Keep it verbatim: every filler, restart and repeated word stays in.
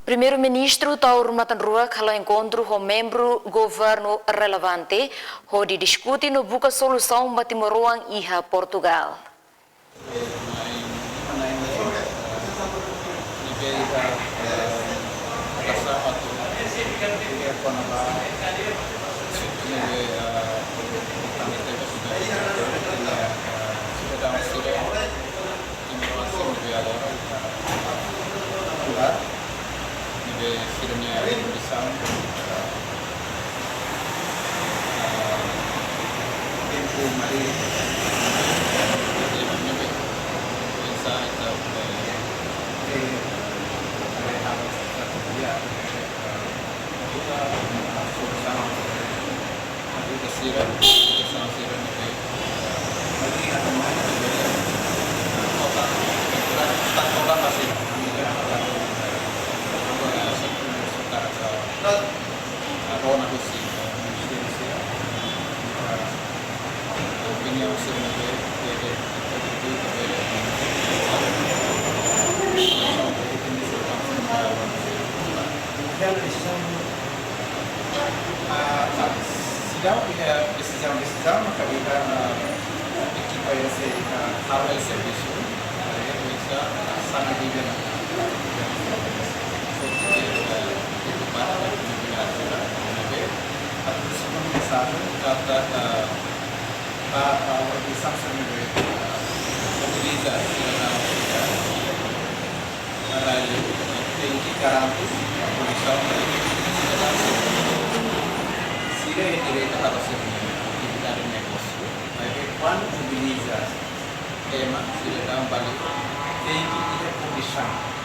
Primeiru-Ministru Taur Matan Ruak halo enkontru ho membru governu relevante, hodi diskute no buka solusaun ba timoroan iha Portugal. Timoroan sira ne'ebé agora, ah, ne'ebé sira-nia kondisaun, ah, tempu mari, ne'ebé pensa ita, eh, eh, haree hal estratéjia, eh, Ah, seidauk iha desizaun, desizaun maka iha, ah, ekipa ida sei, ah, halo servisu, ah, ida bisa, ah, sana bibi na. Preokupa, ah, bibi na sira, ne'ebé, ah, terus mensaje kata, ah, ah, ah, di samsung ne'ebé, ah, utiliza sira-nia, ah, Rai tenke garante kondisaun ba sidadaun sira. Sira iha direitu halo sira-nia atividade negósiu, maibé kuandu mobiliza ema, sidadaun balu, tenke iha kondisaun.